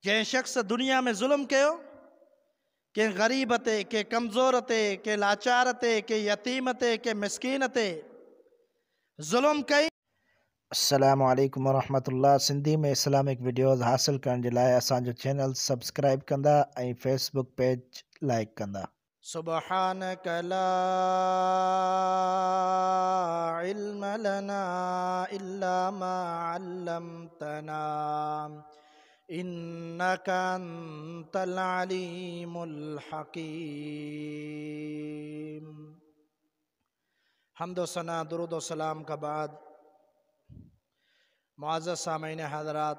जंहिं शख़्स दुनिया में ज़ुल्म कयो कंहिं ग़रीब ते, कंहिं कमज़ोर ते, कंहिं लाचार ते, कंहिं यतीम ते, कंहिं मिसकीन ते ज़ुल्म कई। अस्सलामु अलैकुम वरहमतुल्लाह। सिंधी में इस्लामिक वीडियोज़ हासिल करण जे लाइ असांजो चैनल सब्सक्राइब कंदा ऐं फेसबुक पेज लाइक कंदा। सुब्हानक ला इल्म लना इल्ला मा अल्लमतना इन्नका अंतल अलीमुल हकीम। हम्द सना दुरूद व सलाम का बाद मुअज़्ज़ज़ सामीन हज़रात,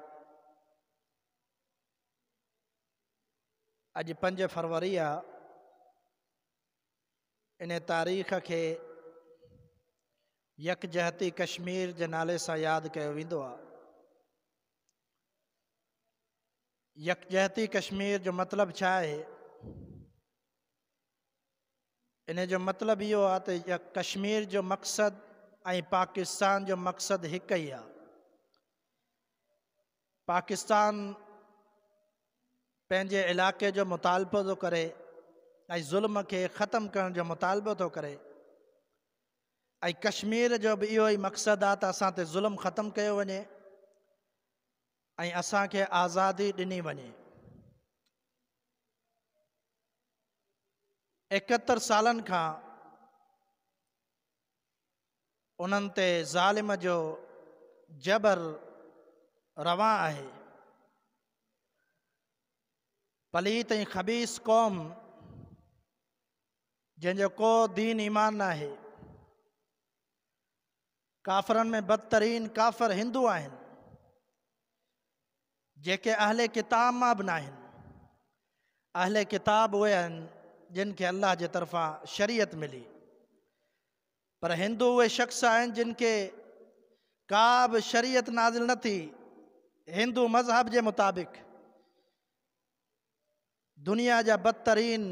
अॼु 5 फरवरी आहे। इन तारीख़ खे यकजहती कश्मीर जे नाले सां यादि कयो वेंदो आहे। यकजहती कश्मीर जो मतिलबु छा आहे? इन जो मतिलबु इहो आहे त कश्मीर जो मक़सदु ऐं पाकिस्तान जो मक़सदु हिकु ई आहे। पाकिस्तान पंहिंजे इलाइक़े जो मुतालबो थो करे ऐं ज़ुल्म खे ख़तमु करण जो मुतालबो थो करे ऐं कश्मीर जो बि इहो ई मक़सदु आहे त असां ते ज़ुल्म ख़तमु कयो वञे ऐं असांखे आज़ादी ॾिनी वञे। 71 सालनि खां उन्हनि ते ज़ालिम जो जबर रवां आहे। पलीत ऐं ख़बीस क़ौम जंहिंजो को दीन ईमान न आहे। काफ़रनि में बदतरीन काफ़र हिंदू आहिनि जेके अहले किताब मां बि न आहिनि। अहले किताब उहे आहिनि जिन खे अल्लाह जे तरफ़ां शरीयत मिली, पर हिंदू उहे शख़्स आहिनि जिन खे का बि शरीयत नाज़िल न थी। हिंदू मज़हब जे मुताबिक़ दुनिया जा बदतरीन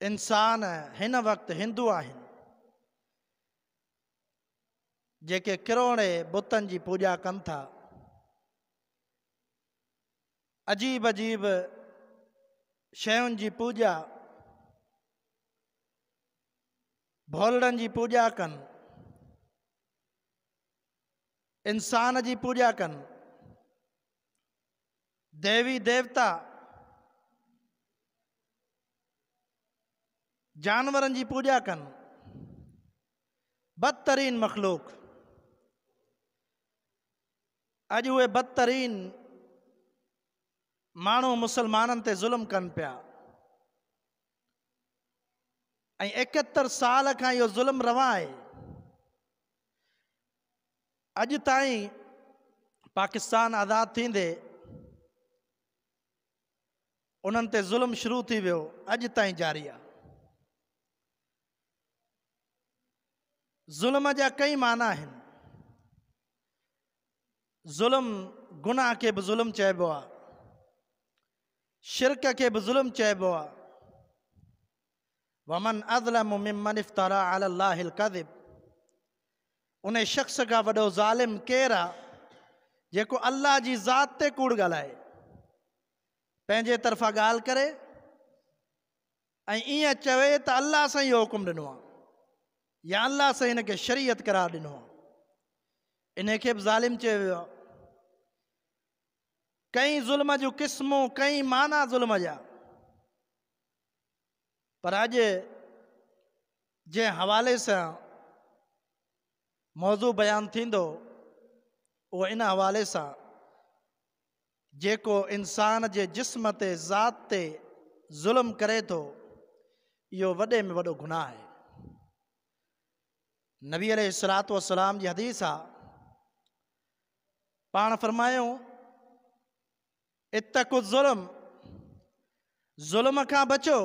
इंसान हिन वक़्तु हिंदू आहिनि जेके किरोड़े बुतनि जी पूॼा कनि था। अजीब अजीब शयुनि जी पूॼा, भोलड़नि जी पूॼा कनि, इंसान जी पूॼा कनि, देवी देवता जानवरनि जी पूॼा कनि। बदतरीन मख़लूक अॼु उहे बदतरीन माण्हू मुसलमाननि ते ज़ुल्म कनि पिया ऐं 71 साल खां इहो ज़ुल्म रवां आहे। अॼु ताईं पाकिस्तान आज़ाद थींदे उन्हनि ते ज़ुल्म शुरू थी वियो, अॼु ताईं जारी आहे। ज़ुल्म जा कई माना आहिनि। ज़ुल्म गुनाह खे बि ज़ुल्म चइबो आहे, शिरक खे बि ज़ुल्म चइबो आहे। वमन अज़लम मिम्मन इफ्तरा अला अल्लाहिल कज़िब, उन शख़्स खां वॾो ज़ालिम केरु आहे जेको अल्लाह जी ज़ात ते कूड़ ॻाल्हाए, पंहिंजे तरफ़ां ॻाल्हि करे ऐं ईअं चवे त अल्लाह सां इहो हुकुम ॾिनो आहे या अल्लाह सां हिन खे शरीयत करार ॾिनो आहे। इन खे बि ज़ालिम चयो वियो आहे। कई ज़ुल्म जूं क़िस्मूं, कई माना ज़ुल्म जा, पर अॼु जंहिं हवाले सां मौज़ू बयानु थींदो उहो इन हवाले सां जेको इंसान जे जिस्म ते, ज़ात ते ज़ुल्म करे थो, इहो वॾे में वॾो गुनाह आहे। नबी अलैहिस्सलातु वस्सलाम जी हदीस आहे, पाण फरमायो इत्तकु ज़ुल्म, ज़ुल्म खां बचो।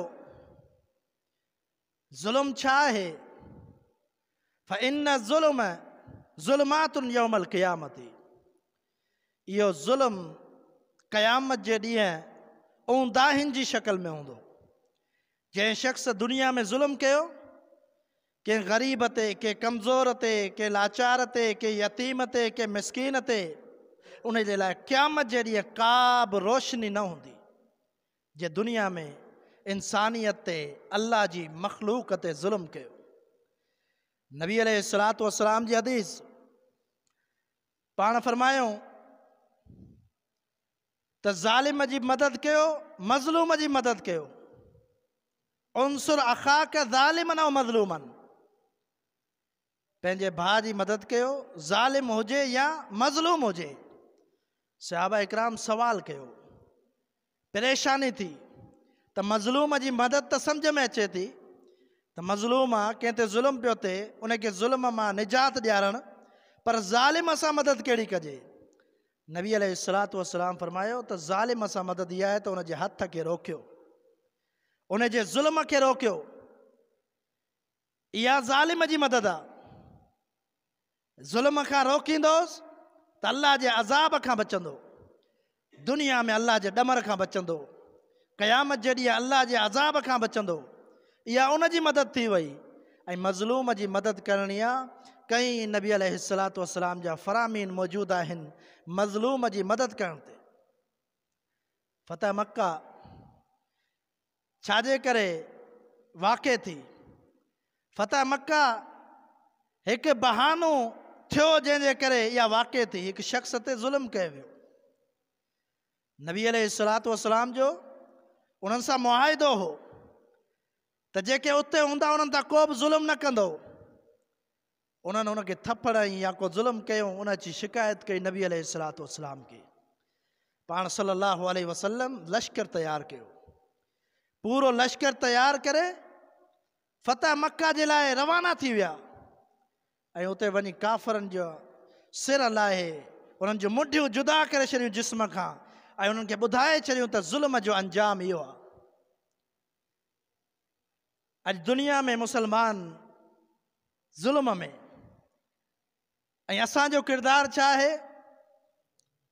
ज़ुल्म छा आहे? फ़इन्न ज़ुल्म ज़ुल्मातुन यौमल क़ियामती, इहो ज़ुल्म क़यामत जे ॾींहुं ऊंदाहिनि जी शक्ल में हूंदो। जंहिं शख़्स दुनिया में ज़ुल्म कयो कंहिं ग़रीब ते, कंहिं कमज़ोर ते, कंहिं लाचार ते, कंहिं यतीम ते, कंहिं मिसकीन ते ان جي لاء قيامت جي ڏينهن ڪا به روشني نه هوندي. جي دنيا ۾ انسانيت تي الله جي مخلوق تي ظلم ڪيو. نبي عليه الصلوة والسلام جي حديث پاڻ فرمايو ته ظالم جي مدد ڪيو، مظلوم جي مدد ڪيو. انصر اخاک ظالما او مظلوما، پنهنجي ڀاء جي مدد ڪيو، ظالم هجي يا مظلوم هجي. صحابه اڪرام سوال ڪيو، پريشاني ٿي ته مظلوم جي مدد ته سمجهه ۾ اچي ٿي ته مظلوم آ، ڪنهن تي ظلم پيو ٿئي، ان کي ظلم مان نجات ڏيارڻ، پر ظالم سان مدد ڪهڙي ڪجي؟ نبي عليه الصلوة والسلام فرمايو ته ظالم سان مدد اها آهي ته ان جي هٿ کي روڪيو، ان جي ظلم کي روڪيو، اها ظالم جي مدد آ. ظلم کان روڪيندوس ته الله جي عذاب کان بچندو، دنيا ۾ الله جي ڏمر کان بچندو، قيامت جي ڏينهن الله جي عذاب کان بچندو. اها ان جي مدد ٿي وئي. ۽ مظلوم جي مدد ڪرڻي آ، ڪئين نبي عليه الصلوة والسلام جا فرامين موجود آهن مظلوم جي مدد ڪرڻ تي. فتح مڪه ڇا جي ڪري واقع ٿي؟ فتح مڪه هڪ بهانو ٿيو جنهن جي ڪري اها واقع ٿي. هڪ شخص تي ظلم ڪيو ويو. نبي عليه الصلوة والسلام جو انهن سان معاهدو هو ته جيڪي اتي هوندا انهن تان ڪو به ظلم نه ڪندو. انهن هن کي ٿڦڙ هنئي يا ڪو ظلم ڪيو، ان اچي شڪايت ڪئي نبي عليه الصلوة والسلام کي. پاڻ صلي الله عليه وسلم لشڪر تيار ڪيو، پورو لشڪر تيار ڪري فتح مڪه جي لاء روانا ٿي ويا ۽ اتي وڃي ڪافرن جو سر لاهي انهن جون منڍيون جدا ڪري ڇڏيون جسم کان ۽ انهن کي ٻڌائي ڇڏيون ته ظلم جو انجام اهو آهي. اڄ دنيا ۾ مسلمان ظلم ۾ ۽ اسان جو ڪردار ڇا آهي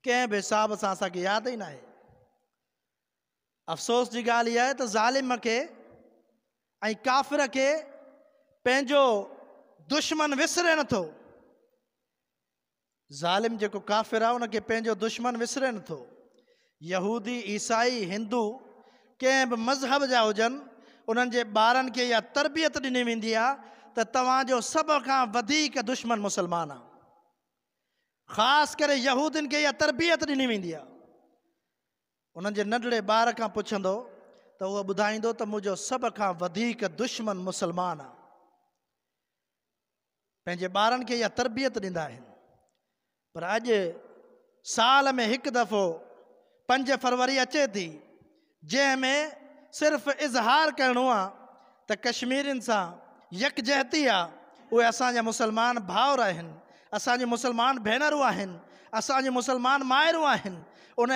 ڪنهن به حساب سان اسان کي ياد ئي ناهي. افسوس جي ڳالهه اها آهي ته ظالم کي ۽ ڪافر کي پنهنجو دشمن وسري نٿو. ظالم جيڪو ڪافر آهي ان کي پنهنجو دشمن وسري نٿو. يهودي، عيسائي، هندو ڪنهن به مذهب جا هجن انهن جي ٻارن کي اها تربيت ڏني ويندي آهي ته توهان جو سڀ کان وڌيڪ دشمن مسلمان آهي. خاص ڪري يهودين کي اها تربيت ڏني ويندي آهي. انهن جي ننڍڙي ٻار کان پڇندو ته اهو ٻڌائيندو ته منهنجو سڀ کان وڌيڪ دشمن مسلمان آهي. پنهنجي ٻارن کي اها تربيت ڏيندا آهن. پر اڄ سال ۾ هڪ دفعو 5 فروري اچي ٿي جنهن ۾ صرف اظهار ڪرڻو آ ته ڪشميرين سان يڪجهتي آ، اهي اسان جا مسلمان ڀائر آهن، اسان جون مسلمان ڀينرون آهن، اسان جون مسلمان مائرون آهن، ان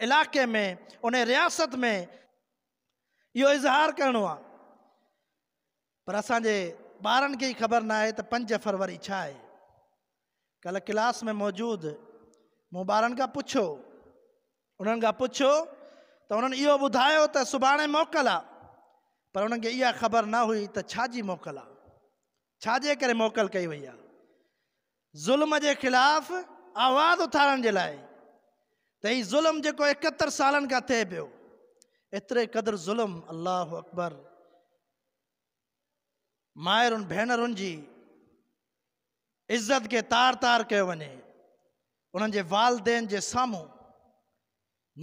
علائقي ۾ ان رياست ۾ اهو اظهار ڪرڻو آ. پر اسان جي ٻارن کي ئي خبر ناهي ته 5 فروري ڇا آهي. ڪلهه ڪلاس ۾ موجود مون ٻارن کان پڇيو، انهن کان پڇيو ته انهن اهو ٻڌايو ته سڀاڻي موڪل آ، پر انهن کي اها خبر نه هئي ته ڇا جي موڪل آ، ڇا جي ڪري موڪل ڪئي وئي آ. ظلم جي خلاف آواز اٿارڻ جي لاء ته هي ظلم جيڪو 71 سالن کان ٿئي پيو، ايتري قدر ظلم، الله اڪبر، مائرن ڀينرن جي عزت کي تار تار ڪيو وڃي، انهن جي والدين جي سامهون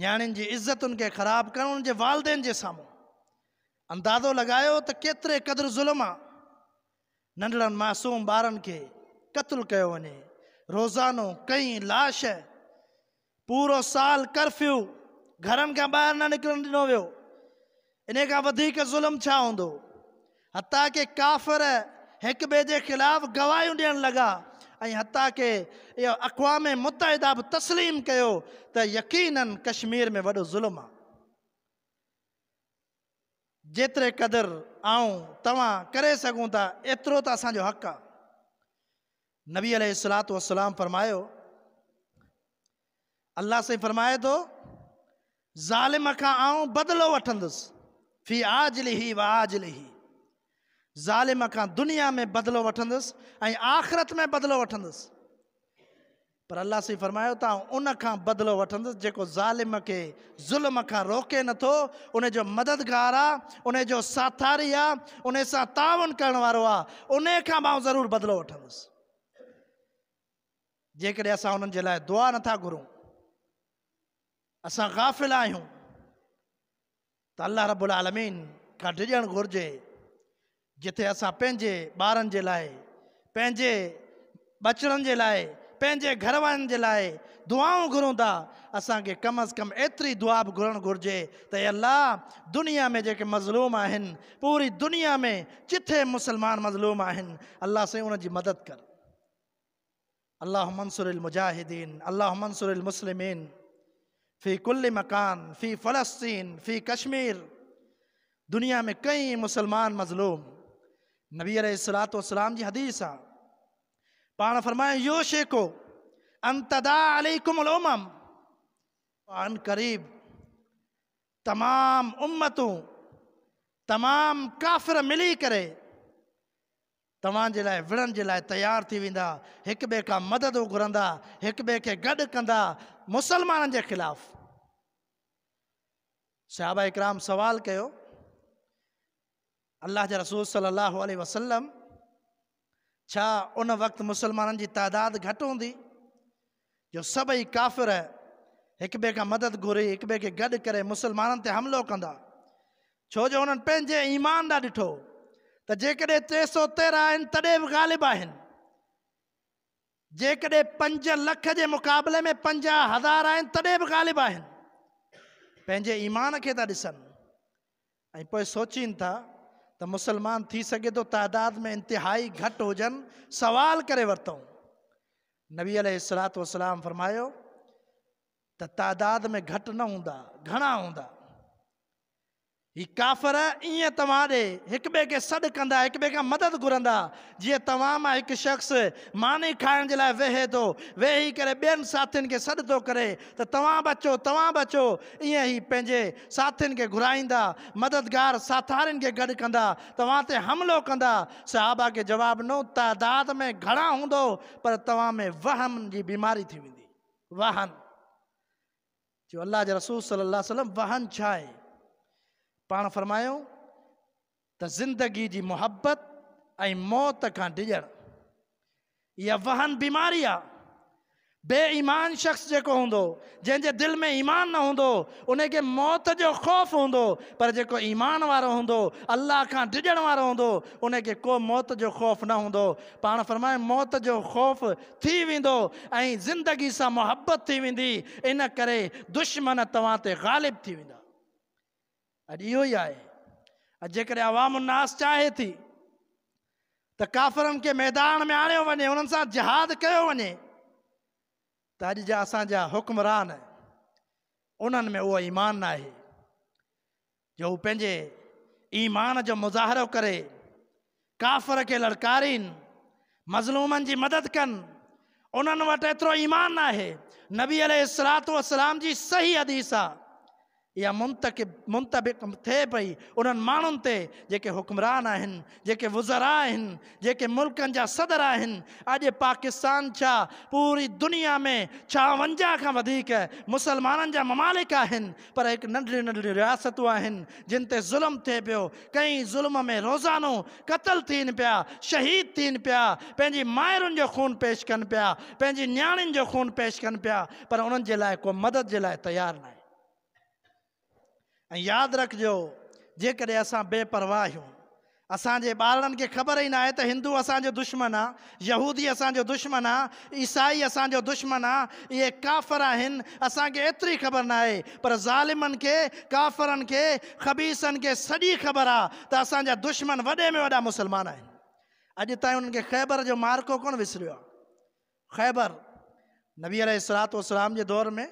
نياڻين جي عزتن کي خراب ڪرڻ انهن جي والدين جي سامهون، اندازو لڳايو ته ڪيتري قدر ظلم آ. ننڍڙن معصوم ٻارن کي قتل ڪيو وڃي، روزانو ڪئين لاش، پورو سال ڪرفيو، گهرن کان ٻاهر نه نڪرڻ ڏنو ويو. انهي کان وڌيڪ ظلم ڇا هوندو؟ حتيٰ ڪه ڪافر هڪ ٻئي جي خلاف گواهيون ڏيڻ لڳا ۽ حتيٰ ڪه اهو اقوام متحده به تسليم ڪيو ته يقيناً ڪشمير ۾ وڏو ظلم آ. جيتري قدر آئون توهان ڪري سگهون ٿا ايترو ته اسان جو حق آ. نبي عليه الصلوة والسلام فرمايو، الله سائين فرمائي ٿو، ظالم کان آئون بدلو وٺندس، في عاجله و آجله، ظالم کان دنيا ۾ بدلو وٺندس ۽ آخرت ۾ بدلو وٺندس. پر الله سائين فرمايو ته آئون ان کان بدلو وٺندس جيڪو ظالم کي ظلم کان روڪي نٿو، ان جو مددگار آ، ان جو ساٿاري آ، ان سان تعاون ڪرڻ وارو آ، ان کان به آئون ضرور بدلو وٺندس. جيڪڏهن اسان انهن جي لاء دعا نٿا گهرون، اسان غافل آهيون ته الله رب العالمين کان ڊڄڻ گهرجي. جتي اسان پنهنجي ٻارن جي لاء، پنهنجي ٻچڙن جي لاء، پنهنجي گهر وارن جي لاء دعائون گهرون ٿا، اسان کي ڪم از ڪم ايتري دعا به گهرڻ گهرجي ته اي الله دنيا ۾ جيڪي مظلوم آهن، پوري دنيا ۾ جٿي مسلمان مظلوم آهن، الله سائين انهن جي مدد ڪر. اللهم انصر المجاهدين، اللهم انصر المسلمين في ڪل مڪان، في فلسطين، في ڪشمير، دنيا ۾ ڪئين مسلمان مظلوم. نبي عليه الصلوة والسلام جي حديث آ، پاڻ فرمايو يوشڪ ان تداعي عليڪم الامم، عن قريب تمام امتون، تمام ڪافر ملي ڪري توهان جي لاء وڙهڻ جي لاء تيار ٿي ويندا، هڪ ٻئي کان مدد گهرندا، هڪ ٻئي کي گڏ ڪندا مسلمانن جي خلاف. صحابه اڪرام سوال ڪيو، الله جي رسول صلي الله عليه وسلم، ڇا ان وقت مسلمانن جي تعداد گهٽ هوندي جو سڀئي ڪافر هڪ ٻئي کان مدد گهري هڪ ٻئي کي گڏ ڪري مسلمانن تي حملو ڪندا؟ ڇو جو انهن پنهنجي ايمان ڏانهن ڏٺو ته جيڪڏهن 313 آهن تڏهن به غالب آهن، جيڪڏهن 5 لک جي مقابلي ۾ 50,000 آهن تڏهن به غالب آهن. پنهنجي ايمان کي ٿا ڏسن ۽ پوء سوچين ٿا ته مسلمان ٿي سگهي ٿو تعداد ۾ انتهائي گهٽ هجن. سوال ڪري ورتائون. نبي عليه الصلوة والسلام فرمايو ته تعداد ۾ گهٽ نه هوندا، گهڻا هوندا. هي ڪافر ائين توهان ڏي هڪ ٻئي کي سڏ ڪندا، هڪ ٻئي کان مدد گهرندا، جيئن توهان مان هڪ شخص ماني کائڻ جي لاء ويهي ٿو، ويهي ڪري ٻين ساٿين کي سڏ ٿو ڪري ته توهان به اچو، توهان به اچو، ائين هي پنهنجي ساٿين کي گهرائيندا، مددگار ساٿارين کي گڏ ڪندا، توهان تي حملو ڪندا. صحابه کي جواب ڏنو، تعداد ۾ گهڻا هوندؤ، پر توهان ۾ وهم جي بيماري ٿي ويندي. وهن. چيو الله جي رسول صلي الله عليه وسلم وهن ڇا آهي؟ پاڻ فرمايو ته زندگي جي محبت ۽ موت کان ڊڄڻ. اها وهن بيماري آ. بي ايمان شخص جيڪو هوندو، جنهن جي دل ۾ ايمان نه هوندو، ان کي موت جو خوف هوندو، پر جيڪو ايمان وارو هوندو، الله کان ڊڄڻ وارو هوندو، ان کي ڪو موت جو خوف نه هوندو. پاڻ فرمايو موت جو خوف ٿي ويندو ۽ زندگي سان محبت ٿي ويندي، ان ڪري دشمن توهان تي غالب ٿي ويندا. اڄ اهو ئي آهي. اڄ جيڪڏهن عوام الناس چاهي ٿي ته ڪافرن کي ميدان ۾ آڻيو وڃي، انهن سان جهاد ڪيو وڃي، ته اڄ جا اسان جا حڪمران انهن ۾ اهو ايمان ناهي جو هو پنهنجي ايمان جو مظاهرو ڪري ڪافر کي لڙڪارين، مظلومن جي مدد ڪن، انهن وٽ ايترو ايمان ناهي. نبي عليه الصلوة والسلام جي صحيح حديث آ، اها منتقب منطبق ٿئي پئي انهن ماڻهن تي جيڪي حڪمران آهن، جيڪي وزراء آهن، جيڪي ملڪن جا صدر آهن. اڄ پاڪستان ڇا پوري دنيا ۾ 56 کان وڌيڪ مسلمانن جا ممالڪ آهن، پر هڪ ننڍڙيون ننڍڙيون رياستون آهن جن تي ظلم ٿئي پيو، ڪئين ظلم ۾ روزانو قتل ٿين پيا، شهيد ٿين پيا، پنهنجي مائرن جو خون پيش ڪن پيا، پنهنجي نياڻين جو خون پيش ڪن پيا، پر انهن جي لاء ڪو مدد جي لاء تيار ناهي. ۽ ياد رکجو جيڪڏهن اسان بي پرواهه آهيون، اسان جي ٻارڙن کي خبر ئي ناهي ته هندو اسان جو دشمن آ، يهودي اسان جو دشمن آ، عيسائي اسان جو دشمن آ، اهي ڪافر آهن، اسان کي ايتري خبر ناهي، پر ظالمن کي، ڪافرن کي، خبيثن کي سڄي خبر آ ته اسان جا دشمن وڏي ۾ وڏا مسلمان آهن. اڄ تائين انهن کي خيبر جو معرڪو ڪونه وسريو آ. خيبر، نبي عليه الصلوة والسلام جي دور ۾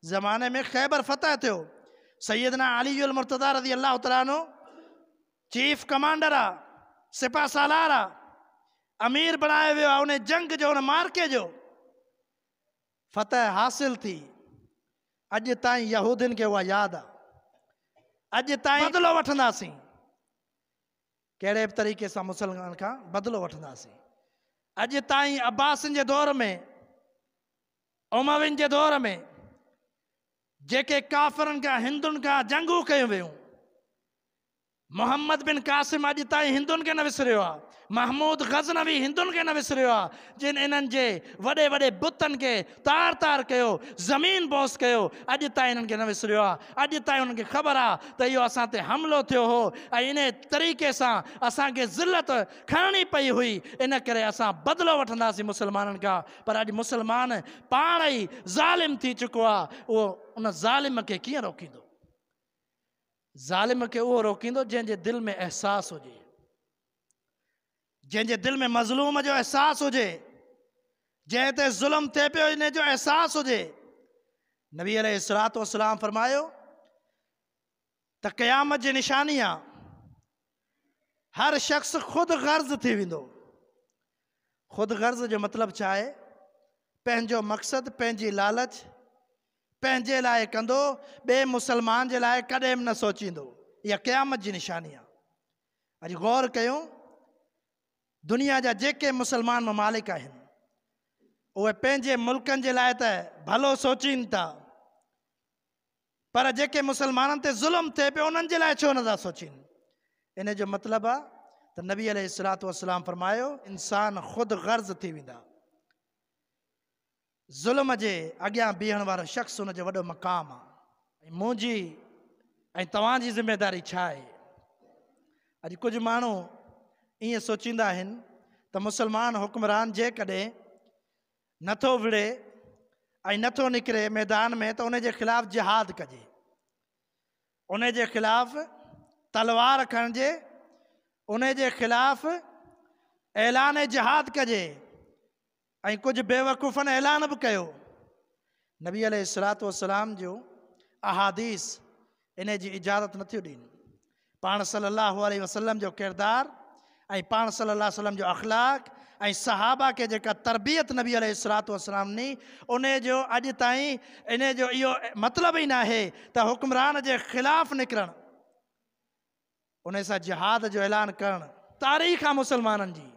زماني ۾ خيبر فتح ٿيو. سيدنا علي المرتضيٰ رضي الله تعالٰي عنه چيف ڪمانڊر آ، سپه سالار آ، امير بڻايو ويو آ ان جنگ جو، ان معرڪي جو. فتح حاصل ٿي. اڄ تائين يهودين کي اها ياد آ. اڄ تائين بدلو وٺنداسين. ڪهڙي به طريقي سان مسلمانن کان بدلو وٺنداسين. اڄ تائين عباسين جي دور ۾ اموين جي دور ۾ جيڪي ڪافرن کان هندن کان جنگون ڪيون ويون، محمد بن قاسم اڄ تائين هندن کي نه وسريو آ، محمود غزنوي هندن کي نه وسريو آ، جن انهن جي وڏي وڏي بتن کي تار تار ڪيو، زمين بوس ڪيو، اڄ تائين انهن کي نه وسريو آ، اڄ تائين انهن کي خبر آ ته اهو اسان تي حملو ٿيو هو ۽ انهي طريقي سان اسان کي ذلت کڻڻي پئي هئي، ان ڪري اسان بدلو وٺنداسين مسلمانن کان، پر اڄ مسلمان پاڻ ئي ظالم ٿي چڪو آ، اهو ان ظالم کي ڪيئن روڪيندو؟ ظالم کي اهو روڪيندو جنهن جي دل ۾ احساس هجي، جنهن جي دل ۾ مظلوم جو احساس هجي، جنهن تي ظلم ٿئي پيو ان جو احساس هجي. نبي عليه الصلوة والسلام فرمايو ته قيامت جي نشاني آ هر شخص خود غرض ٿي ويندو. خود غرض جو مطلب ڇا آهي؟ پنهنجو مقصد، پنهنجي لالچ پنهنجي لاء ڪندو، ٻئي مسلمان جي لاء ڪڏهن به نه سوچيندو. اها قيامت جي نشاني آهي. اڄ غور ڪيون، دنيا جا جيڪي مسلمان ممالڪ آهن اهي پنهنجي ملڪن جي لاء ته ڀلو سوچين ٿا، پر جيڪي مسلمانن تي ظلم ٿئي پيو انهن جي لاء ڇو نٿا سوچين؟ ان جو مطلب آهي ته نبي عليه الصلوة والسلام فرمايو انسان خود غرض ٿي ويندا. ظلم جي اڳيان بيهڻ وارو شخص ان جو وڏو مقام آ. ۽ منهنجي ۽ توهان جي ذميداري ڇا آهي؟ اڄ ڪجهه ماڻهو ائين سوچيندا آهن ته مسلمان حڪمران جيڪڏهن نٿو وڙهي ۽ نٿو نڪري ميدان ۾ ته ان جي خلاف جهاد ڪجي، ان جي خلاف تلوار کڻجي، ان جي خلاف اعلان جهاد ڪجي. ۽ ڪجهه بيوقوفن اعلان به ڪيو. نبي عليه الصلوة والسلام جون احاديث انهي جي اجازت نٿيون ڏين. پاڻ صلي الله عليه وسلم جو ڪردار ۽ پاڻ صلي الله عليه وسلم جو اخلاق ۽ صحابه کي جيڪا تربيت نبي عليه الصلوة والسلام ڏني انهي جو اڄ تائين انهي جو اهو مطلب ئي ناهي ته حڪمران جي خلاف نڪرڻ. انهي سان جهاد جو اعلان ڪرڻ تاريخ آ مسلمانن جي،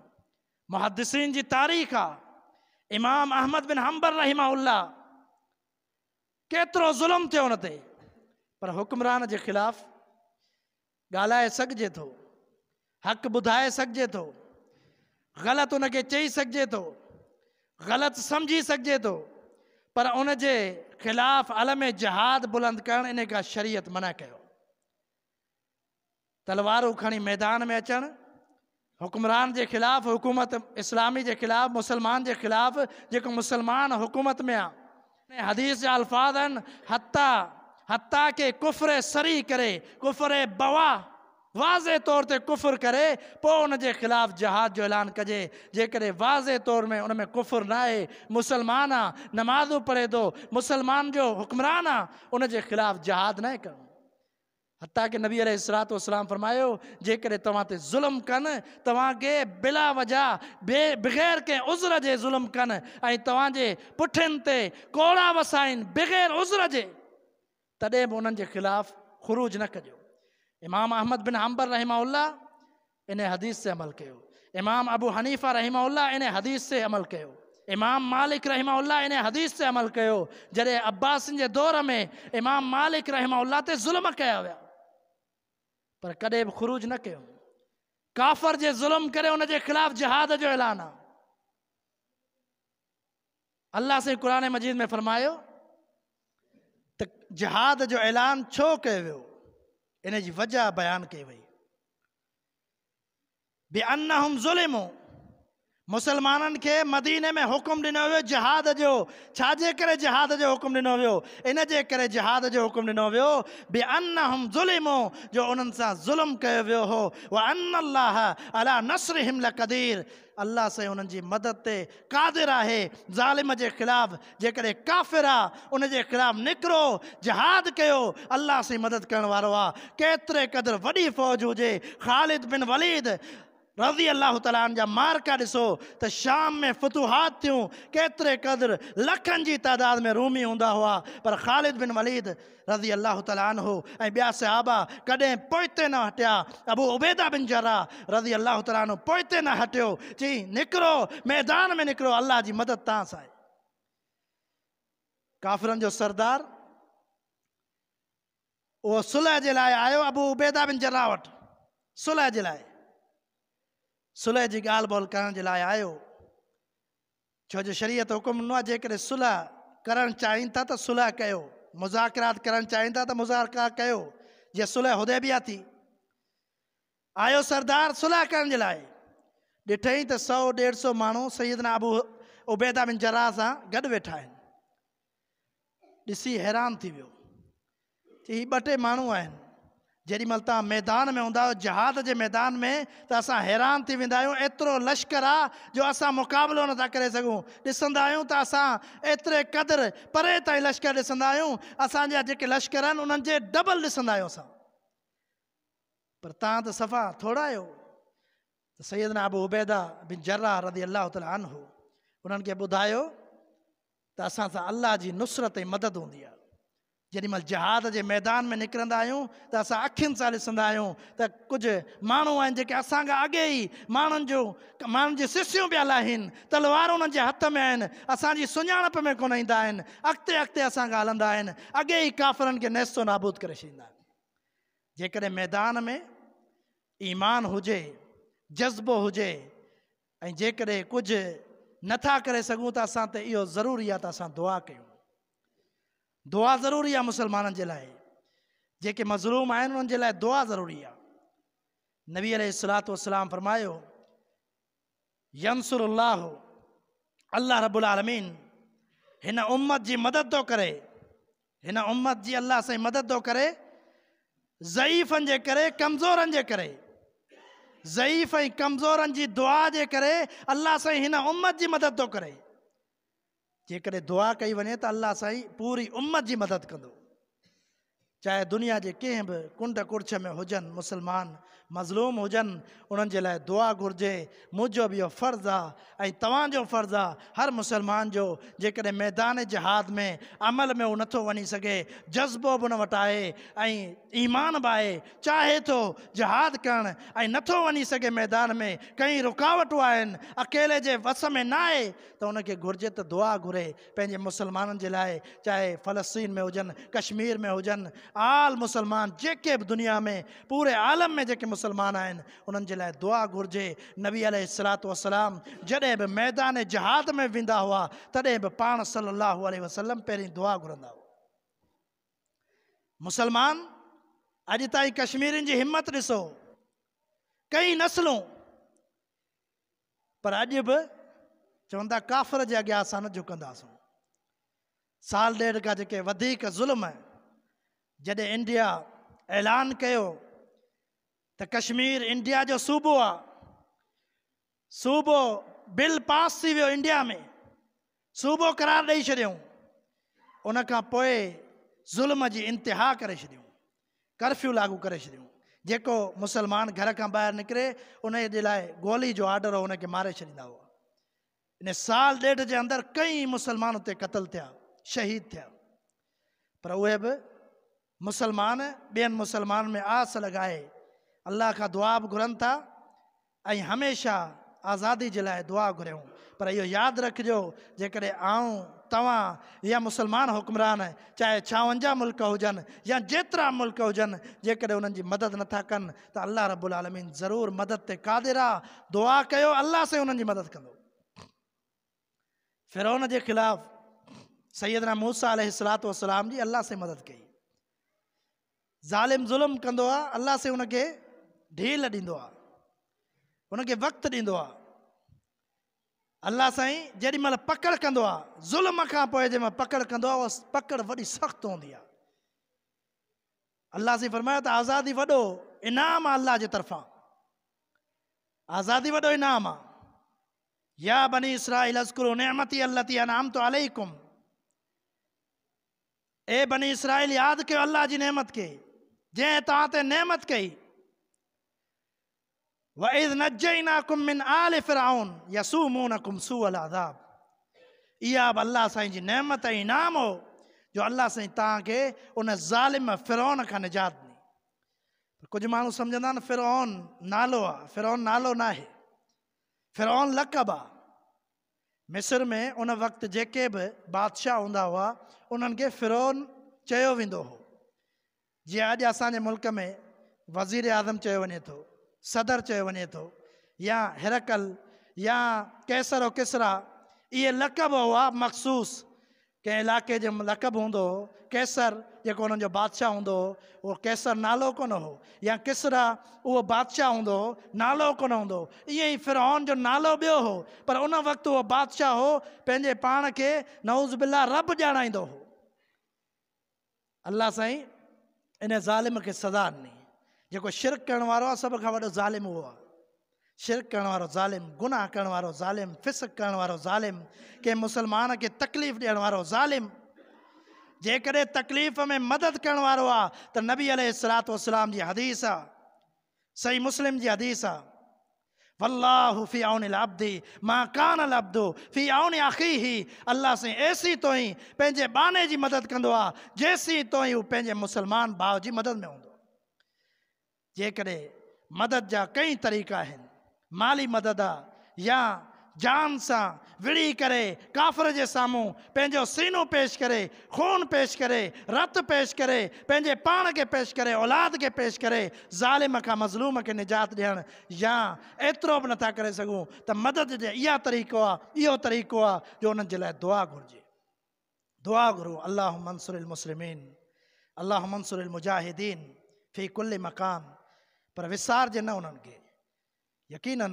محدثين جي تاريخ آ، امام احمد بن حنبل رحمه الله ڪيترو ظلم ٿيو ان تي، پر حڪمران جي خلاف ڳالهائي سگهجي ٿو، حق ٻڌائي سگهجي ٿو، غلط ان کي چئي سگهجي ٿو، غلط سمجهي سگهجي ٿو، پر ان جي خلاف علم جهاد بلند ڪرڻ انهي کان شريعت منع ڪيو. تلوارون کڻي ميدان ۾ اچڻ، حڪمران جي خلاف، حڪومت اسلامي جي خلاف، مسلمان جي خلاف، جيڪو مسلمان حڪومت ۾ آ. حديث جا الفاظ آهن، حتيٰ حتيٰ ڪه ڪفر صريح ڪري، ڪفر بواح، واضح طور تي ڪفر ڪري، پوء ان جي خلاف جهاد جو اعلان ڪجي، جيڪڏهن واضح طور ۾ ان ۾ ڪفر ناهي، مسلمان آ، نمازون پڙهي ٿو، مسلمان جو حڪمران آ، ان جي خلاف جهاد ناهي ڪرڻو. حتيٰ ڪه نبي عليه الصلوة والسلام فرمايو، جيڪڏهن توهان تي ظلم ڪن، توهان کي بلا وجه، بغير ڪنهن عذر جي ظلم ڪن ۽ توهان جي پٺين تي ڪوڙا وسائين بغير عذر جي، تڏهن به انهن جي خلاف خروج نه ڪجو. امام احمد بن حنبل رحمه الله انهيء حديث تي عمل ڪيو. امام ابو حنيفه رحمه الله انهيء حديث تي عمل ڪيو. امام مالڪ رحمه الله انهيء حديث تي عمل ڪيو. جڏهن عباسين جي دور ۾ امام مالڪ رحمه الله تي ظلم ڪيا ويا پر ڪڏهن به خروج نه ڪيو. ڪافر جي ظلم ڪري ان جي خلاف جهاد جو اعلان آ. الله سائين قرآن مجيد ۾ فرمايو ته جهاد جو اعلان ڇو ڪيو ويو؟ ان جي وجه بيان ڪئي وئي. بأنهم ظلموا مسلمانن کي مديني ۾ حڪم ڏنو ويو جهاد جو. ڇا جي ڪري جهاد جو حڪم ڏنو ويو؟ ان جي ڪري جهاد جو حڪم ڏنو ويو بأنهم ظلموا جو انهن سان ظلم ڪيو ويو هو وأن الله علي نصرهم لقدير الله سائين انهن جي مدد تي قادر آهي. ظالم جي خلاف جيڪڏهن ڪافر آ ان جي خلاف نڪرو جهاد ڪيو الله سائين مدد ڪرڻ وارو آ. ڪيتري قدر وڏي فوج هجي خالد بن وليد رضي الله تعالٰي عنه جا معرڪا ڏسو ته شام ۾ فتوحات ٿيون ڪيتري قدر لکن جي تعداد ۾ رومي هوندا هئا پر خالد بن وليد رضي الله تعالٰي عنه ۽ ٻيا صحابه ڪڏهن پوئتي نه هٽيا. ابو عبيده بن جراح رضي الله تعالٰي عنه پوئتي نه هٽيو، چيائين، نڪرو، ميدان ۾ نڪرو، الله جي مدد توهان سان آهي. काफ़िरनि जो सरदार उहो सुलह जे लाइ आयो अबू उबैदा बिन जर्राह वटि, सुलह जे लाइ, सुलह जी ॻाल्हि ॿोल करण जे लाइ आयो। छो जो शरीयत हुकुम ॾिनो आहे जेकॾहिं सुलह करणु चाहिनि था त सुलह कयो, मुज़ाकरात करणु चाहिनि था त मुज़ाकरा कयो, जीअं सुलह हुदैबिया थी। आयो सरदार सुलह करण जे लाइ, ॾिठई त 100-150 माण्हू सैयदना अबू उबैदा बिन जर्राह सां गॾु वेठा आहिनि। ॾिसी हैरान थी वियो, ही ॿ टे माण्हू आहिनि, जेॾी महिल तव्हां मैदान में हूंदा आहियो जहाद जे मैदान में त असां हैरान थी वेंदा आहियूं, एतिरो लश्कर आहे जो असां मुक़ाबिलो नथा करे सघूं। ॾिसंदा आहियूं त असां एतिरे क़दुरु परे ताईं लश्कर ॾिसंदा आहियूं, असांजा जेके लश्कर आहिनि उन्हनि जे डबल ॾिसंदा आहियूं असां, पर तव्हां त सफ़ा थोरा आहियो। त सैयदना अबू उबैदा बिन जर्राह रज़ी अल्लाह तआला अन्हु उन्हनि खे ॿुधायो त असां सां अल्लाह जी नुसरत ऐं मदद हूंदी आहे। जेॾी महिल जहाद जे मैदान में निकिरंदा आहियूं त असां अखियुनि सां ॾिसंदा आहियूं त कुझु माण्हू आहिनि जेके असांखां अॻे ई माण्हुनि जी सिसियूं पिया लाहिनि, तलवार उन्हनि जे हथ में आहिनि, असांजी सुञाणप में कोन ईंदा आहिनि, अॻिते अॻिते असांखां हलंदा आहिनि, अॻे ई काफ़रनि खे नेस्तो नाबूद करे छॾींदा आहिनि। जेकॾहिं मैदान में ईमान हुजे, जज़्बो हुजे ऐं जेकॾहिं कुझु नथा करे सघूं त असां ते इहो ज़रूरी आहे त असां दुआ कयूं। दुआ ज़रूरी आहे मुसलमाननि जे लाइ, जेके मज़लूम आहिनि उन्हनि जे लाइ दुआ ज़रूरी आहे। नबी अलैहि सलातु वस्सलाम फरमायो, यंसुरुल्लाह, अल्लाह रब्बुल आलमीन हिन उम्मत जी मदद थो करे, हिन उम्मत जी अल्लाह साईं मदद थो करे ज़ईफ़नि जे करे, कमज़ोरनि जे करे, ज़ईफ़ ऐं कमज़ोरनि जी दुआ जे करे अल्लाह साईं हिन उम्मत जी मदद थो करे। जेकॾहिं दुआ कई वञे त अल्लाह साईं पूरी उम्मत जी मदद कंदो, चाहे दुनिया जे कंहिं बि कुंड कुर्छ में हुजनि मुसलमान मज़लूम हुजनि, उन्हनि जे लाइ दुआ घुर्जे। मुंहिंजो बि इहो फ़र्ज़ु आहे ऐं तव्हांजो फ़र्ज़ु आहे हर मुसलमान जो, जेकॾहिं मैदान जिहाद में अमल में उहो नथो वञी सघे, जज़्बो बि हुन वटि आहे ऐं ईमान बि आहे, चाहे थो जिहाद करणु ऐं नथो वञी सघे मैदान में, कई रुकावटूं आहिनि, अकेले जे वस में न आहे, त हुनखे घुर्जे त दुआ घुरे पंहिंजे मुसलमाननि जे लाइ, चाहे फ़लस्तीन में हुजनि, कश्मीर में हुजनि, आल मुसलमान जेके बि दुनिया में पूरे आलम में जेके मुसलमान आहिनि उन्हनि जे लाइ दुआ घुर्जे। नबी अलैहि सलातु वस्सलाम जॾहिं बि मैदान जिहाद में वेंदा हुआ तॾहिं बि पाण सल्लल्लाहु अलैहि वसल्लम पहिरीं दुआ घुरंदा हुआ। मुसलमान अॼु ताईं कश्मीरियुनि जी हिम्मत ॾिसो, कई नस्लूं, पर अॼु बि चवंदा काफ़िर जे अॻियां असां न झुकंदासूं। साल ॾेढ खां जेके वधीक ज़ुल्म, जॾहिं इंडिया ऐलान कयो त कश्मीर इंडिया जो सूबो आहे, सूबो बिल पास थी वियो इंडिया में, सूबो करार ॾेई छॾियऊं, उन खां पोइ ज़ुल्म जी इंतिहा करे छॾियऊं, कर्फ्यू लागू करे छॾियऊं, जेको मुसलमान घर खां ॿाहिरि निकिरे उन जे लाइ गोली जो आर्डर हो, उनखे मारे छॾींदा हुआ। इन साल ॾेढ जे अंदरि कई मुसलमान उते क़तल थिया, शहीद थिया, पर उहे बि मुसलमान ॿियनि मुसलमाननि में आस लॻाए अल्लाह खां दुआ बि घुरनि था ऐं हमेशह आज़ादी जे लाइ दुआ घुरियूं। पर इहो यादि रखिजो, जेकॾहिं आऊं तव्हां या मुसलमान हुक्मरान चाहे 56 मुल्क हुजनि या जेतिरा मुल्क हुजनि, जेकॾहिं उन्हनि जी मदद नथा कनि त अल्लाह रब्बुल आलमीन ज़रूरु मदद ते क़ादिर आहे। दुआ कयो, अल्लाह साईं उन्हनि जी मदद कंदो। फ़िरौन जे ख़िलाफ़ सैयदना मूसा अलैहि सलातु वस्सलाम जी अल्लाह साईं मदद कई। ज़ालिम ज़ुल्म कंदो आहे, अल्लाह साईं उनखे ढील ॾींदो आहे, उनखे वक़्तु ॾींदो आहे। अल्लाह साईं जेॾी महिल पकड़ कंदो आहे, ज़ुल्म खां पोइ जंहिं महिल पकड़ कंदो आहे, उहा पकड़ वॾी सख़्तु हूंदी आहे। अल्लाह साईं फरमायो त आज़ादी वॾो इनाम आहे अल्लाह जे तरफ़ां, आज़ादी वॾो इनाम आहे। या बनी इसराइल अज़कुरू निअमती अल्लती अनअमतु अलैकुम, ए बनी इसराइल यादि कयो अल्लाह जी नेमत खे जंहिं तव्हां ते नेमत कई। वइज़ नजैनाकुम मिन आल फ़िरऔन यसूमूनकुम सूअल अज़ाब, इहा बि अल्लाह साईं जी नेमत ऐं इनाम हो जो अल्लाह साईं तव्हांखे उन ज़ालिम फ़िरौन खां निजात ॾिनी। कुझु माण्हू सम्झंदा आहिनि फ़िरौन नालो आहे, फ़िरौन नालो न आहे, फ़िरौन लक़ब आहे। مصر ۾ ان وقت جيڪي به بادشاهه هوندا هئا، انهن کي فرعون چيو ويندو هو. جيئن اڄ اسان جي ملڪ ۾ وزيراعظم چيو وڃي ٿو، صدر چيو وڃي ٿو يا هرقل يا قيصر و ڪسريٰ، اهي لقب هئا مخصوص ڪنهن علائقي جو لقب هوندو هو، قيصر جيڪو انهن جو بادشاهه هوندو هو، اهو قيصر نالو ڪونه هو يا ڪسريٰ اهو بادشاهه هوندو هو، نالو ڪونه هوندو هو. ائين ئي فرعون جو نالو ٻيو هو، پر ان وقت اهو بادشاهه هو، پنهنجي پاڻ کي نعوذ بالله رب ڄاڻائيندو هو. الله سائين ان ظالم کي سزا ڏني. جيڪو شرڪ ڪرڻ وارو آهي سڀ کان وڏو ظالم اهو آهي. شرڪ ڪرڻ وارو ظالم، گناهه ڪرڻ وارو ظالم، فسق ڪرڻ وارو ظالم، ڪنهن مسلمان کي تڪليف ڏيڻ وارو ظالم. جيڪڏهن تڪليف ۾ مدد ڪرڻ وارو آهي ته نبي عليه الصلوة والسلام جي حديث آهي، صحيح مسلم جي حديث آهي، والله في عون العبد ما ڪان العبد في عون اخيه، الله سائين ايسين توئين پنهنجي ٻانهي جي مدد ڪندو آهي جيسين توئين هو پنهنجي مسلمان ڀاء جي مدد ۾ هوندو آهي. جيڪڏهن مدد جا ڪئين طريقا آهن، مالي مدد آ يا جان سان وڙهي ڪري ڪافر جي سامهون پنهنجو سينو پيش ڪري، خون پيش ڪري، رت پيش ڪري، پنهنجي پاڻ کي پيش ڪري، اولاد کي پيش ڪري ظالم کان مظلوم کي نجات ڏيڻ يا ايترو به نٿا ڪري سگهون ته مدد جي اها طريقو آ، اهو طريقو آ جو انهن جي لاء دعا گهرجي. دعا گهرون اللهم انصر المسلمين اللهم انصر المجاهدين في ڪل مڪان پر وسارجي نه انهن کي. يقيناً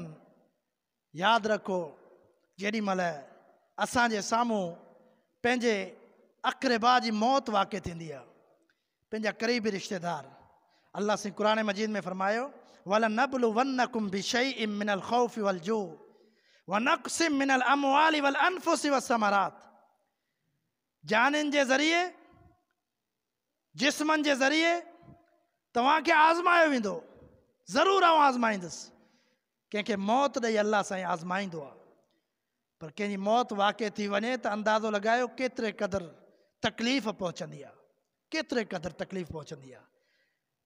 ياد رکو جيڏي مهل اسان جي سامهون پنهنجي اقربا جي موت واقع ٿيندي آهي، پنهنجا قريبي رشتيدار، الله سائين قرآن مجيد ۾ فرمايو ولنبلونڪم بشيء من الخوف والجوع ونقص من الاموال والانفس والثمرات، جانين جي ذريعي جسمن جي ذريعي توهان کي آزمايو ويندو، ضرور آئون آزمائيندس. ڪنهن کي موت ڏئي الله سائين آزمائيندو آهي، پر ڪنهن جي موت واقع ٿي وڃي ته اندازو لڳايو ڪيتري قدر تڪليف پهچندي آهي، ڪيتري قدر تڪليف پهچندي آهي،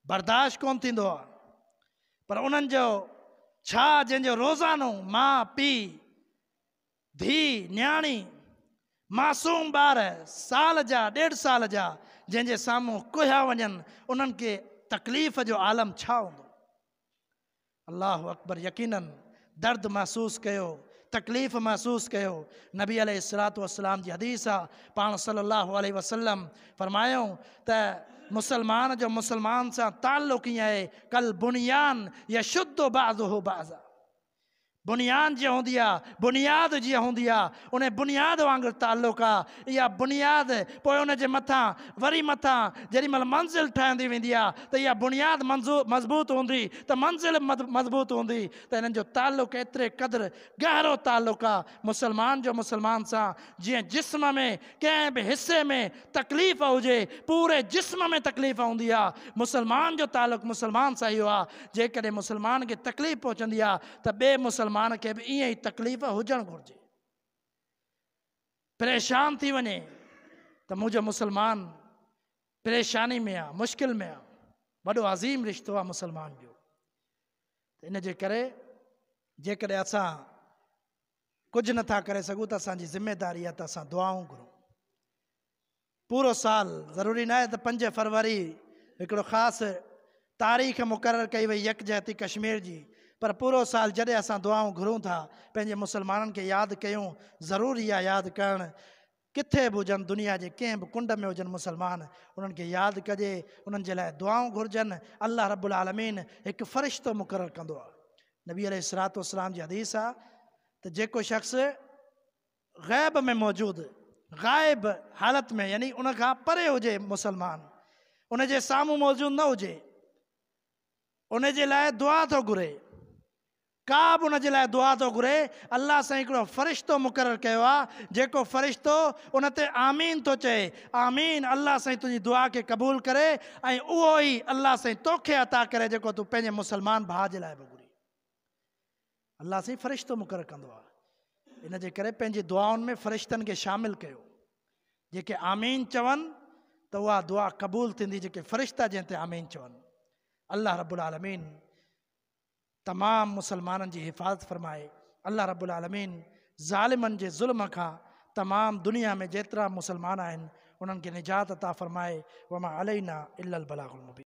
برداشت ڪونه ٿيندو آهي. پر انهن جو ڇا جنهن جو روزانو ماء پيء ڌيء، نياڻي، معصوم ٻار سال جا، ڏيڍ سال جا جنهن جي سامهون ڪهيا وڃن، انهن کي تڪليف جو عالم ڇا هوندو؟ الله اڪبر يقيناً درد محسوس ڪيو، تڪليف محسوس ڪيو. نبي عليه الصلوة والسلام جي حديث آ، پاڻ صلي الله عليه وسلم فرمايائون ته مسلمان جو مسلمان سان تعلق ائين آهي ڪالبنيان يشد بعضه بعضا، بنيان جيئن هوندي آ، بنياد جيئن هوندي آ، ان بنياد وانگر تعلق آ. اها بنياد پوء ان جي مٿان وري مٿان جيڏي مهل منزل ٺهندي ويندي آ ته اها بنياد مضبوط هوندي ته منزل به مضبوط هوندي ته انهن جو تعلق ايتري قدر گهرو تعلق آ مسلمان جو مسلمان سان جيئن جسم ۾ ڪنهن به حصي ۾ تڪليف هجي پوري جسم ۾ تڪليف هوندي آ. مسلمان جو تعلق مسلمان سان اهو آ جيڪڏهن مسلمان کي تڪليف پهچندي آ ته ٻئي مسلمان کي به ائين ئي تڪليف هجڻ گهرجي. پريشان ٿي وڃي ته منهنجو مسلمان پريشاني ۾ آ، مشڪل ۾ آ. وڏو عظيم رشتو آ مسلمان جو. ته ان جي ڪري جيڪڏهن اسان ڪجهه نٿا ڪري سگهون ته اسان جي ذميداري آ ته اسان دعائون گهرون. پورو سال ضروري ناهي ته 5 فروري هڪڙو خاص تاريخ مقرر ڪئي وئي يڪجهتي ڪشمير جي، پر پورو سال جڏهن اسان دعائون گهرون ٿا پنهنجي مسلمانن کي ياد ڪيون، ضروري آ ياد ڪرڻ، ڪٿي به هجن دنيا جي ڪنهن به ڪنڊ ۾ هجن مسلمان انهن کي ياد ڪجي، انهن جي لاء دعائون گهرجن. الله رب العالمين هڪ فرشتو مقرر ڪندو آ. نبي عليه الصلوة والسلام جي حديث آ ته جيڪو شخص غيب ۾ موجود، غائب حالت ۾ يعني ان کان پري هجي مسلمان، ان جي سامهون موجود نه هجي، ان جي لاء دعا ٿو گهري، ڪا به ان جي لاء دعا ٿو گهري، الله سائين هڪڙو فرشتو مقرر ڪيو آ، جيڪو فرشتو ان تي آمين ٿو چئي، آمين الله سائين تنهنجي دعا کي قبول ڪري ۽ اهو ئي الله سائين توکي عطا ڪري جيڪو تون پنهنجي مسلمان ڀاء جي لاء به گهرين. الله سائين فرشتو مقرر ڪندو آ. ان جي ڪري پنهنجي دعائن ۾ فرشتن کي شامل ڪيو. جيڪي آمين چون ته اها دعا قبول ٿيندي، جيڪي فرشتا جنهن تي آمين چون. الله رب العالمين تمام مسلمانن جي حفاظت فرمائي. الله رب العالمين ظالمن جي ظلم کان تمام دنيا ۾ جيترا مسلمان آهن انهن کي نجات عطا فرمائي. وما علينا الا البلاغ المبين.